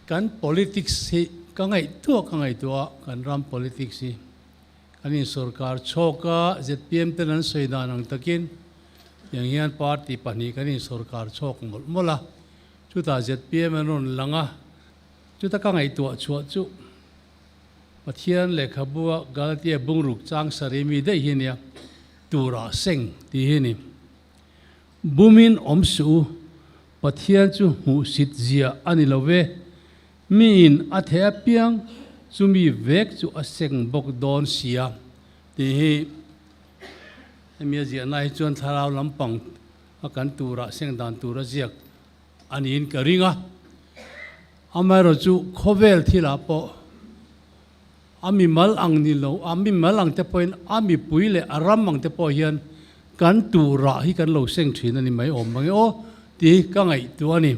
Kan politics hi ka ngaihtuah ka ngaihtuah a, kan ram politics hi kan insawrkar chhawk a, zpm ten an sawi dan ang takin tiang hian party pahnih kan insawrkar chhawk mawlh mawlh a, chutah zpm an rawn lang a, chuta ka ngaihtuah chhuah chu Pathian lehkhabua Galatia bungruk chang sarih mi daih hi nia, turah seng tih hi a ni. Bumin awm suh u, Pathian chu hmuhsit zia a ni lo ve, miin a theh apiang chu mi vek chu a seng bawk dawn sia tih hi hemi a ziahna hi chuan thlarau lampang a kan turah seng dan tur a ziak a niin ka ring a. Amaherawhchu khawvel thilah pawh A mimal ang ni lo, a mimal ang te pawhin a mipui leh a ram ang te pawh hian kan tuh rah hi kan lo seng thin a ni mai awm mange aw tih ka ngaihtuah a ni.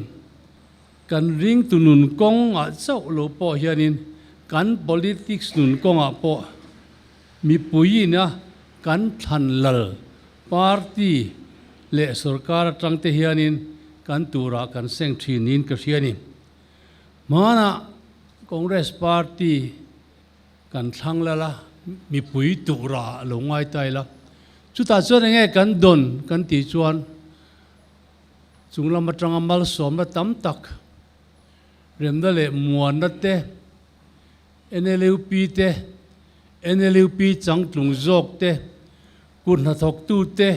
Kan ringtu nun kawngah chauh lo pawh hianin kan politics nun kawngah pawh mipuiina kan thlan lal party leh sorkar atang te hianin kan tuh rah kan seng thin niin ka hria a ni. Hmanah Congress Party kan thlang lal a, mipui tura a lo ngai ta ila. Chutah chuan eng nge kan dawn kan tih chuan chung lam atanga malsawmna tam tak, remna leh muanna te, NLUP te, NLUP changtlung zawk te, kut hnathawktu te,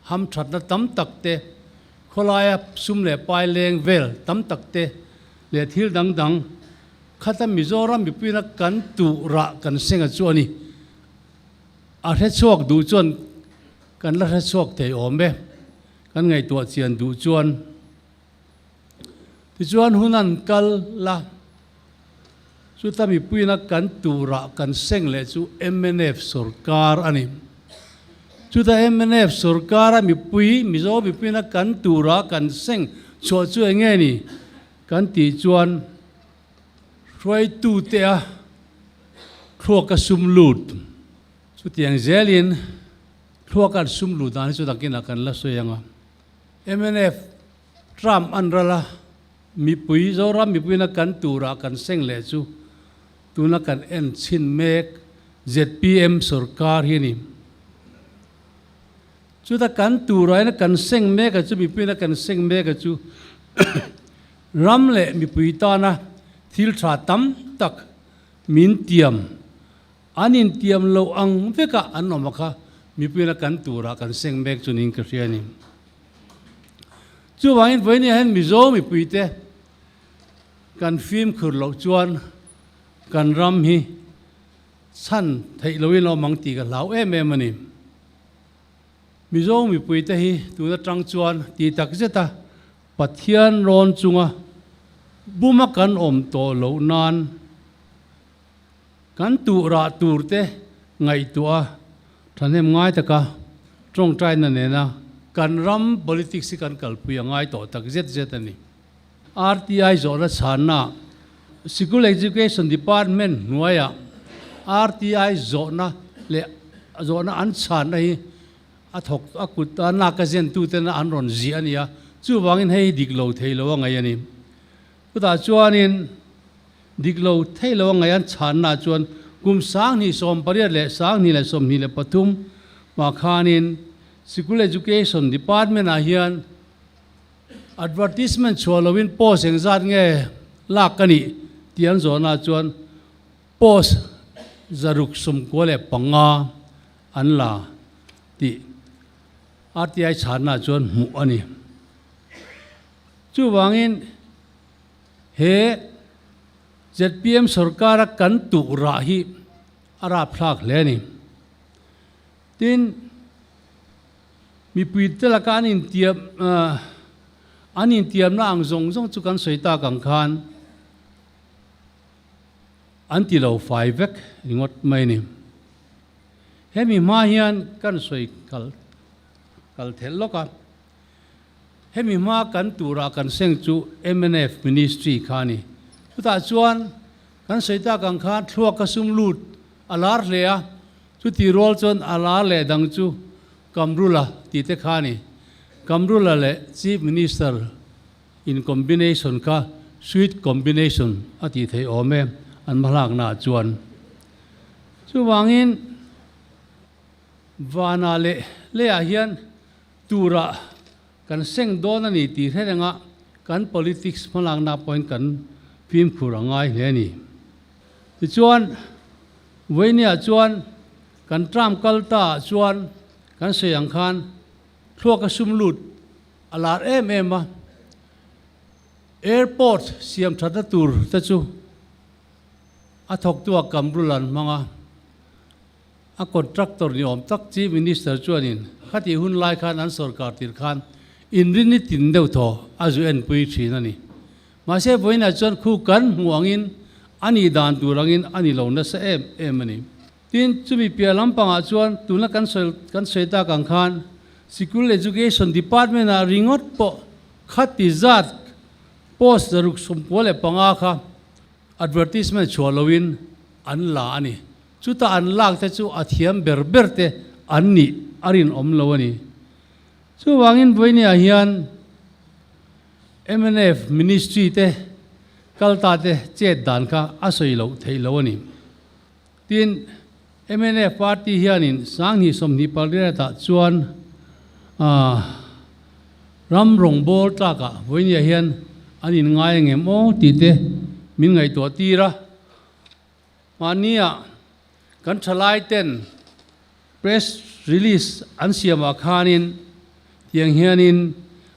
Hamthatna tam tak te, khawlaia sum leh pai leng vel tam tak te leh thil dang dang khata Mizoram mipuina kan tuh rah kan seng a chu a ni. A hrechhuak duh chuan kan la hrechhuak thei awm e, kan ngaihtuah chian duh chuan. Tichuan hun an kal la, chuta mipuina kan turah kan seng leh chu mnf sorkar a ni. Chuta mnf sorkara mipui, Mizo mipuina kan turah kan seng chhuah chu eng nge ni kan tih chuan hruaitute a thluaka sum lut. Chutiang zelin thluaka an sum lut dan hi chu nakinah kan la sawi ang a. Mnf Trump an ral a, mipui, Zoram mipuina kan turah kan seng leh chu tuna kan en chhin mek zpm sorkar hi a ni. Chuta kan turah hian kan seng mek a chu, mipuina kan seng mek a chu ram leh mipui tana thil tha tam tak min tiam, an intiam loh ang vekah an awm a kha mipuina kan turah kan seng mek chu niin ka hria a ni. Chuvangin vawinia hian Mizo mipuite kan fimkhur loh chuan kan ram hi chhan theih loin a awm ang tih ka hlau em em a ni. Mizo mipuite hi tun atang chuan ti tak zeta Pathian rawn chunga buma kan awm tawh loh nan kan tuh rah turte ngaihtuah a thahnem ngai taka tawngtaina nena kan ram politics hi kan kalpui a ngai tawh tak zet zet a ni. RTI zawhna chhanna Sikul Education Department hnuaiah RTI zawhna leh zawhna an chhanna hi a thawk a kut a nak a zentutena an rawn ziah a ni a, chuvangin hei hi dik lo thei lo a ngaih a ni. Chutah chuanin Dik lo thei lo a ngaih an chhanna chuan kum 2018 leh 2023 mah khanin Sikul Education Department ah hian advertisement chhuah loin post engzat nge lak ka nih tih an zawhna chuan post 695 an la tih RTI chhanna chuan hmuh a ni. Chuvangin He zpm sorkara kan tuh rah hi a rapthlak hle a ni. Tin, mipuite laka an intiam an intiamna ang zawng zawng chu kan sawi tak ang khan an ti lo fai vek ringawt mai a ni. Hemi hma hian kan sawi kal kal thelh lawk a. Hemi hma kan turah kan seng chu mnf Ministry kha a ni. Chutah chuan kan sawi tak ang khan thluak ka sum lut a lar hle a, chuti rual chuan a lar leh dang chu Kamrula tih te kha a ni. Kamrula leh Chief Minister in combination kha Sweet combination a tih theih awm e an hmalaknaah chuan. Chuvangin vanah leh leiah hian turah kan seng dawn a ni tih hre renga kan politics hmalakna pawhin kan fimkhur a ngai hle a ni. Tichuan, Vawinia chuan kan term kal ta ah chuan kan sawi ang khan thluak a sum lut a lar em em a, Airport siam thatna tur te chu a thawktu a Kamrul an hmang a, a contractor ni awm tak Chief Minister chuanin khatih hun lai khan an sorkar tir khan inrin i tin deuh thaw a zu enpui thin a ni. Mahse vawiinah chuan khu kan hmuh angin a nih dan tur angin a ni lo nasa em em a ni. Tin, chumi piah lampangah chuan tuna kan sawi kan sawi tak ang khan Sikul Education Department-ah ringawt pawh khati zat post 695 kha advertisement chhuah loin an la a ni. Chuta an lak te chu a thiam ber ber te an nih a rinawm lo a ni. Chuvangin vawinia hian mnf Ministry te kalta te chet dan kha a sawi loh theih lo a ni. Tin, mnf party hianin 2028 ah chuan ram rawngbâwl tlâkah vawinia hian an inngai ang em aw tih te min ngaihtuah tir a. Mahnia kan thalaiten press release an siamah khanin tiang hianin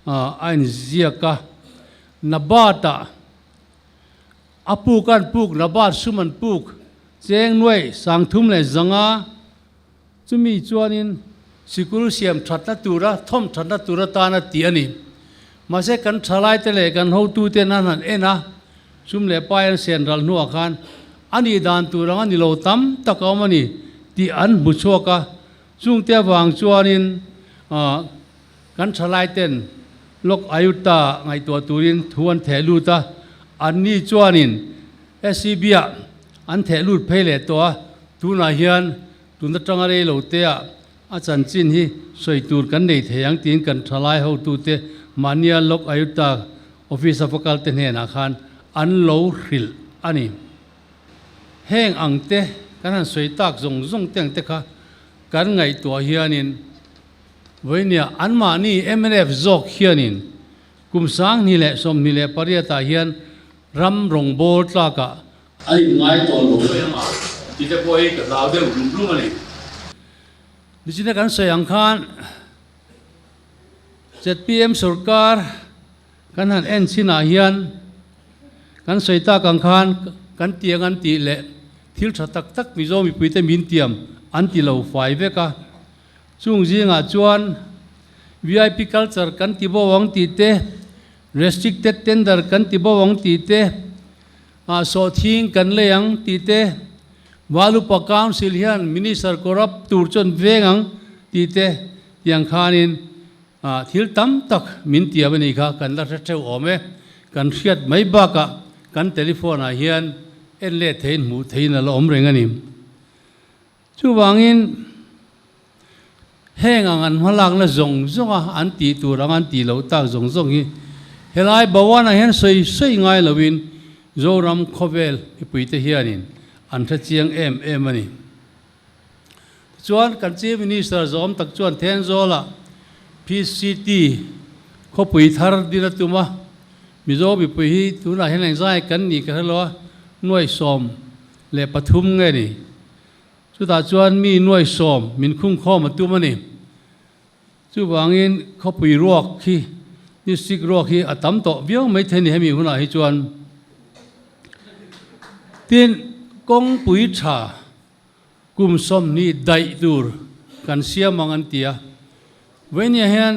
a inziak a, Nabat-ah A puk an puk, Nabat sum an puk, cheng nuaih 3500, chumi chuanin sikul siam thatna tura, thawm thatna tur atana tih a ni. Mahse kan thalaite leh kan hotuten an han en a, sum leh pai an sen ral hnuah khan a nih dan tur ang a ni lo tam tak a awm a ni tih an hmu chhuak a, chungte avang chuanin Kan thalaiten Lok Ayukta ngaihtuah turin thu an theh lut a, anni chuanin SEB-ah an theh lut phei leh tawh a, tunah hian tun atanga rei lo teah a chanchin hi sawi tur kan nei thei ang tiin kan thalai hotute mahnia Lok Ayukta office a va kalte hnenah khan an lo hrilh a ni. Heng ang te kan han sawi tak zawng zawng te ang te kha kan ngaihtuah hianin Vawinia anmahni mnf zawk hianin kum 2028 ah hian ram rawngbâwl tlakah an inngai tawh lo mai ang a tih te pawh hi ka hlau deuh rum rum a ni. Nichina kan sawi ang khan zpm sorkar kan han en chinah hian kan sawi tak ang khan kan tiang an tih leh thil tha tak tak Mizo mipuite min tiam an ti lo fai vek a. Chung zingah chuan vip culture kan ti bo ang tih te, restricted tender kan ti bo ang tih te, sawhthing kan lei ang tih te, Valupa Council hian Minister corrupt tur chuan veng ang tih te tiang khanin thil tam tak min tiam a nih kha kan la hre theuh awm e. Kan hriat mai bakah kan telephone ah hian en leh theiin hmuh theiin a la awm reng a ni. Chuvangin, heng ang an hmalakna zawng zawnga an tih tur ang an tih loh tak zawng zawng hi helai Bhawan-ah hian sawi sawi ngai loin Zoram khawvel mipuite hianin an hre chiang em em a ni. Tichuan, kan Chief Minister zawm tak chuan Thenzawl-ah PCT khawpui thar din a tum a, Mizo mipui hi tunah hian engzai kan nih ka hre lo a, nuai 13 nge ni? Chutah chuan mi 10,000 min khungkhawm a tum a ni. Chuvangin khawpui ruak hi, district ruak hi a tam tawh viau mai thei ni hemi hunah hi chuan. Tin, kawngpui tha kum 20 daih tur kan siam ang an ti a. Vawinia hian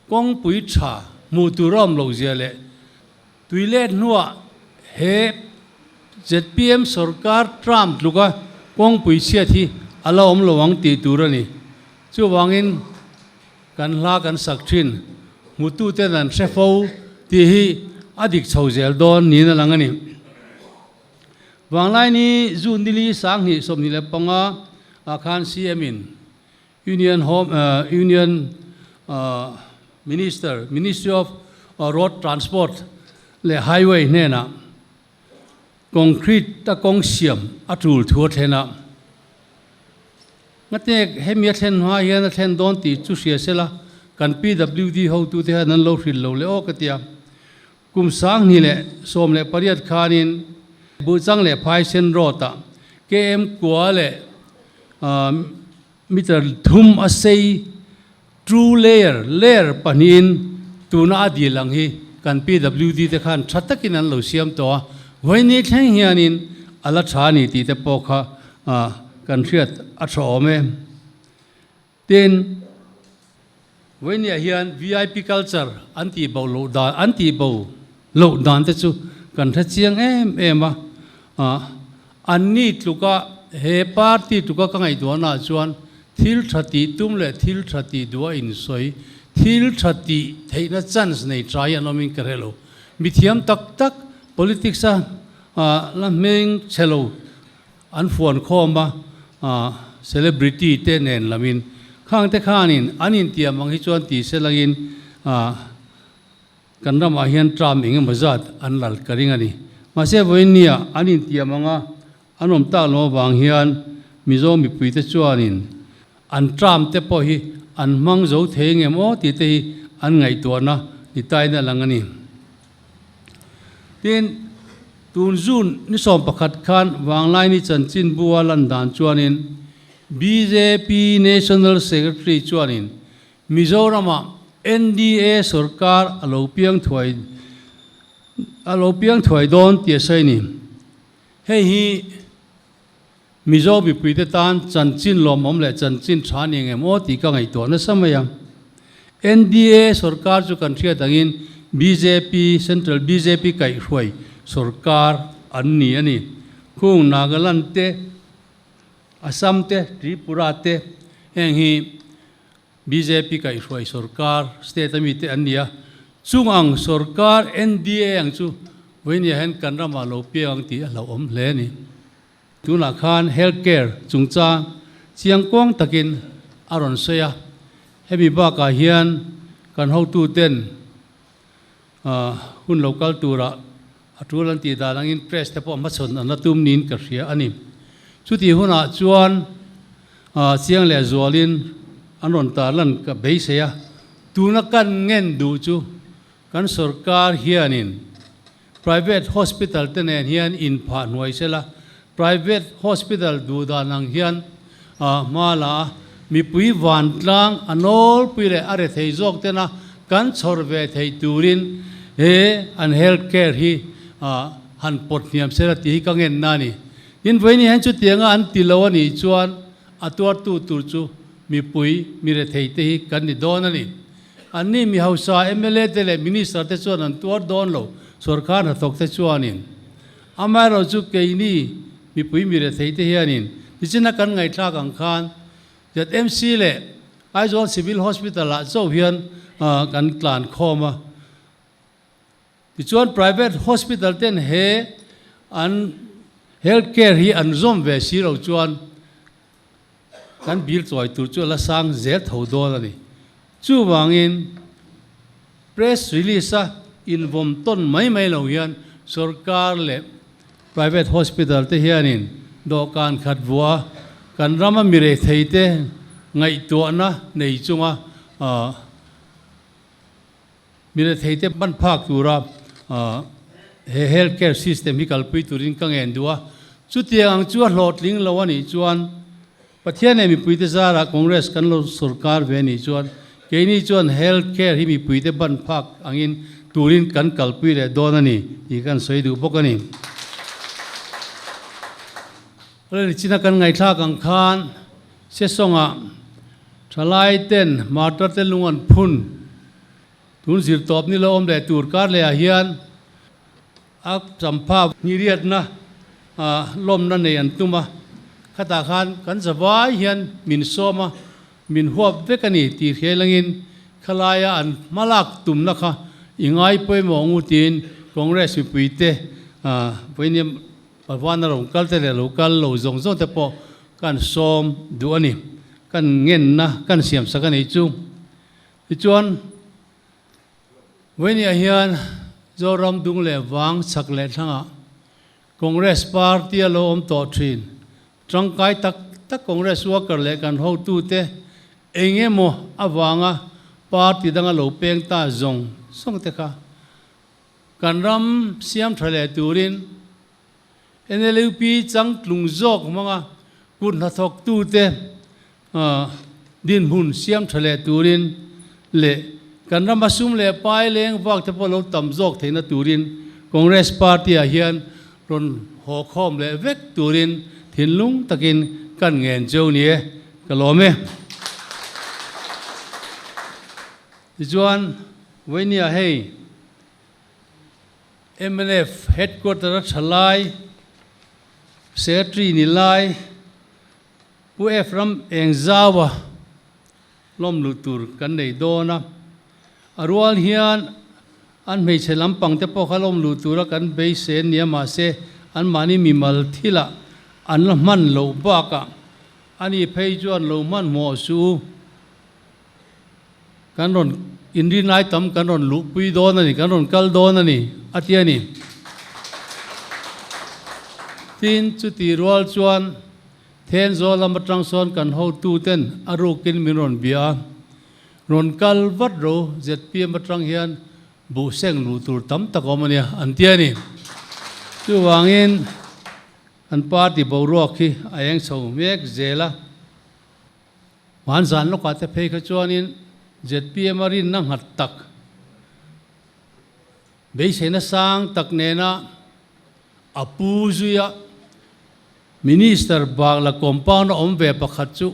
kawngpui tha hmuh tur a awm loh zia leh Tui let hnuah he zpm sorkar term tluka kawngpui chhiat hi a la awm lo ang tih tur a ni. Chuvangin kan hla kan sak thin, hmututen an hre fo tih hi a dik chho zel dawn niin a lang a ni. Vanglaini June nili 2025 ah khan CM in Union Home Union Minister Ministry of Road Transport leh Highway hnenah concrete a kawng siam a tul thu a thlen a. Ngatek hemi a thlen hma hian a thlen dawn tih chu hria sela kan PWD hotute hian an lo hrilh lo leh aw ka ti a. Kum 2018 khanin Buhchang leh Phaisen Road-ah KM kua leh meter thum a sei two layer, layer pahnihin tuna a dil ang hi kan PWD te khan tha takin an lo siam tawh a, vawiini thleng hianin a la tha a ni tih te pawh kha kan hriat a tha awm e. Tin, vawiiniah hian VIP culture an tih bo loh dan, an tih bo loh dan te chu kan hre chiang em em a, Anni tluka he party tluka ka ngaihtuahnaah chuan thil tha tih tum leh thil tha tih duh a insawi, thil tha tih theihna chance nei trai an awmin ka hre lo. Mithiam tak tak politics a la hmeng chhe lo an fuan khawm a, celebrity te nen lamin khang te khanin an intiam ang hi chuan ti selangin Kan ramah hian term eng emaw zat an lal ka ring a ni. Mahse vawiinnia an intiam anga an awm tak lo avang hian Mizo mipuite chuanin an term te pawh hi an hmang zo thei ngem aw tih te hi an ngaihtuahna ni tain a lang a ni. Tin, tun June ni 11 khan Vanglaini chanchinbu a lan dan chuanin bjp National Secretary chuanin Mizoramah NDA sorkar a lo piang thuai a lo piang thuai dawn tih a sawi a ni. Hei hi Mizo mipuite tan chanchin lawmawm leh chanchin tha ni engem aw tih ka ngaihtuah nasa mai a. NDA sorkar chu kan hriat angin bjp, Central bjp kaihhruai sorkar an ni a ni. Khung Nagaland te, Assam te, Tripura te heng hi Bjp kaihhruai sorkar state a mite an ni a, chung ang sorkar NDA ang chu vawinia hian kan ramah lo piang ang tih a hlauhawm hle a ni. Tunah khan health care chungchang chiangkuang takin a rawn sawi a, hemi bakah hian kan hotuten hun lo kal turah a tul an tih dan angin press te pawh hmachhawn an la tum niin ka hria a ni. Chutih hunah chuan chiang leh zualin an rawn tarlan ka beisei a, tuna kan ngen duh chu kan sorkar hianin private hospital te nen hian inphah hnuai sela, private hospital duh dan ang hian hma la a, mipui vantlang a nawlpui leh a rethei zawk tena kan chhawr ve theih turin he an health care hi han pawt hniam sela tih hi ka ngenna a ni. Tin, vawiin hian chutianga an ti lo a nih chuan a tuartu tur chu mipui mi rethei te hi kan ni dawn a ni. Anni mi hausa mla te leh minister te chuan an tuar dawn lo, sorkar hnathawk te chuanin. Amaherawh chu keini mipui mi rethei te hianin nichina kan ngaihthlak ang khan ZMC leh Aizawl Civil Hospital ah chauh hian kan tlan khawm a. Tichuan private hospital ten he an health care hi an zawm ve si lo chuan Kan bill chawi tur chu a la sang zel tho dawn a ni. Chuvangin press release a invawm tawn mai mai lo hian sorkar leh private hospital te hianin dawhkan khat vuah a kan rama mi rethei te ngaihtuahna nei chunga mi rethei te ban phak tura he health care system hi kalpui turin ka ngen duh a. Chutiang ang chu a hlawhtling lo a nih chuan Pathian leh mipuite zarah Congress kan lo sorkar ve a nih chuan keini chuan health care hi mipuite ban phak angin turin kan kalpui leh dawn a ni tih kan sawi duh bawk a ni. Lalrichina kan ngaihthlak ang khan Sesawngah thalai ten martar te lung an phun tun zir tawp ni lo awm leh tur kar leh ah hian a champha ngiriatna lawmna nei an tum a, khatah khan kan zavai hian min sawm a, min huap vek a ni tih hriai langin khalaia an hmalak tumna kha i ngai pawimawh ngu tiin Congress mipuite vawiin Pavan a rawn kal te leh lo kal lo zawng zawng te pawh kan sawm duh a ni. Kan ngenna kan siam sak a nih chu. Tichuan, vawiiniah hian Zoram dung leh vang chhak leh thlangah Congress Party a lo awm tawh thin. Tangkai tak tak Congress worker leh kan hotute eng emaw avanga party danga lo peng ta zawng zawng te kha kan ram siam tha leh turin NLUP changtlung zawk hmanga kut hnathawktute dinhmun siam tha leh turin leh kan rama sum leh pai leng vak te pawh lo tam zawk theihna turin Congress Party ah hian rawn haw khawm leh vek turin thinlung takin kan ngen cheu ni e, ka lawm e. Tichuan, Vainia hei. Mnf Headquarter a tha lai, Secretary ni lai Pu Ephraim Engzaua lawm luh tur kan nei dawn a. A rual hian an hmeichhe lampang te pawh kha lawm luh tura kan beisei ania mahse anmahni mimal thilah an la hman loh bakah ani phei chuan lo hmanhmawh suh u. Kan rawn inrinai tam kan rawn luhpui dawn a ni, kan rawn kal dawn a ni, a ti a ni. Tin, chuti rual chuan Thenzawl lam atang sawn kan hotuten a rukin min rawn bia a, rawn kal vat ro zpm atang hian buh seng luh tur tam tak a awm a nia, an ti a ni. Chuvangin kan party boruak hi a eng chho mek zel a. Hmanzan lawkah te phei kha chuanin zpm a rinna nghat tak, beiseina sang tak nena a pu zuia Minister Bakla compound a awm ve pakhat chu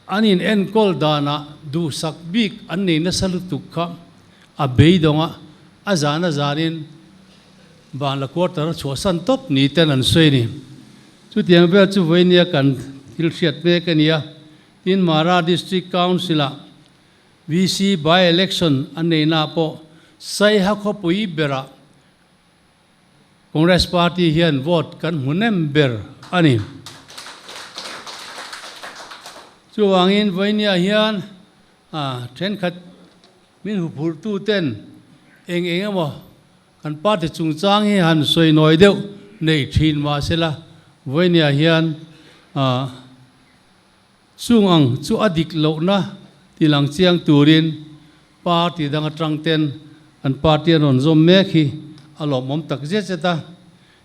an in enkawl danah duhsak bik an nei nasa lutuk kha a beidawng a, a zan a zanin Banla quarter a chhuahsan tawp ni ten an sawi a ni. Chutiang vel chu vawinia kan thil hriat mek a ni a, tin Mara District Council-ah VC by-election an neihnaah pawh Saiha khawpui berah Congress Party hian vote kan hmu nem ber a ni. Chuvangin vawinia hian thenkhat min huphurhtuten eng eng emaw Kan party chungchang hi han sawi nawi deuh neih thin mah sela, vawinia hian chung ang chu a dik lohna ti lang chiang turin party dang atang ten an party an rawn zawm mek hi a lawmawm tak zet zet a.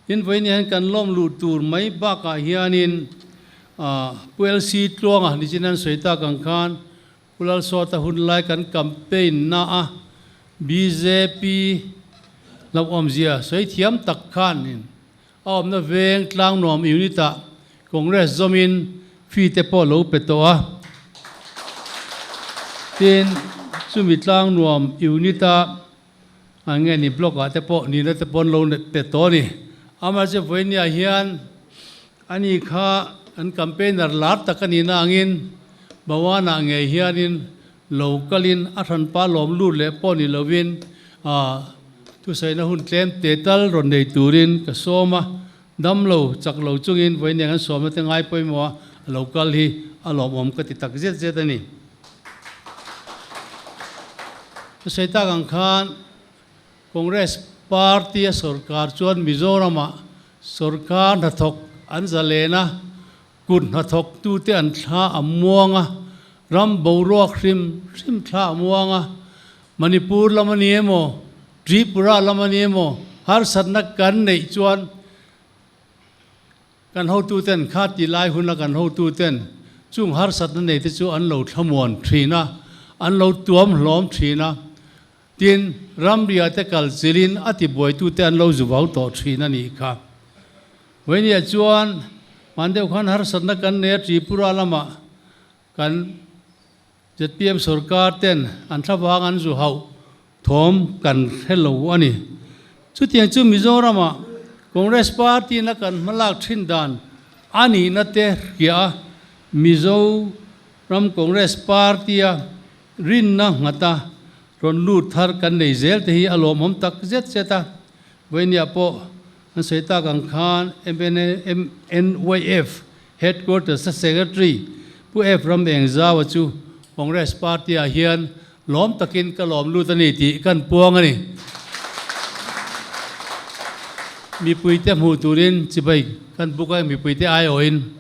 Tin, vawinia hian kan lawm luh tur mai bakah hianin Pu LC Tluanga nichin an sawi tak ang khan Pu Lalsawta hun lai kan campaign na a bjp hlauhawmzia sawi thiam tak khan in a awmna veng Tlangnuam unit ah Congress zawmin fee te pawh lo pe tawh a. Tin, chumi Tlangnuam unit a an nge ni block ah te pawh nihna te pawh an lo pe tawh a ni. Amaherawhchu vawinia hian Ani kha an campaigner lar tak a nihna angin Bhawan-ah ngei hianin lo kalin a hranpa lawm lut leh pawh ni lovin thusaina hun tlem te tal rawn nei turin ka sawm a, dam lo chak lo chungin vawiin eng an sawmna te ngai pawimawh a a lo kal hi a lawmawm ka ti tak zet zet a ni. Thusawi tak ang khan Congress Party a sorkar chuan Mizoramah sorkar hnathawk an zalen a, kut hnathawktute an thla a muang a, ram boruak hrim hrim thla a muang a, Manipur lam a ni emaw, Tripura lam a ni emaw harsatna kan neih chuan Kan hotuten kha ti lai huna kan hotuten chung harsatna neite chu an lo thlamuan thin a, an lo tuam hlawm thin a, tin, ramria te kal chilin a tibuaitute an lo zuvau tawh thin a nih kha. Vawinia chuan hman deuh khan harsatna kan nei a Tripura lamah kan zpm sorkar ten an thlavang an zu hauh thawm kan hre lo a ni. Chutiang chu Mizoramah Congress Party na kan hmalak thin dan a nihna te hria a, Mizoram Congress Party a rinna nghata rawn lut thar kan nei zel te hi a lawmawm tak zet zet a. Vawinia pawh an sawi tak ang khan MNYF Headquarters a Secretary Pu Ephraim Engzaua chu Congress Party ah hian lawm takin ka lawm lut a ni tih kan puang a ni. Mipuite hmuh turin chibai kan buk a, mipuite aiawhin.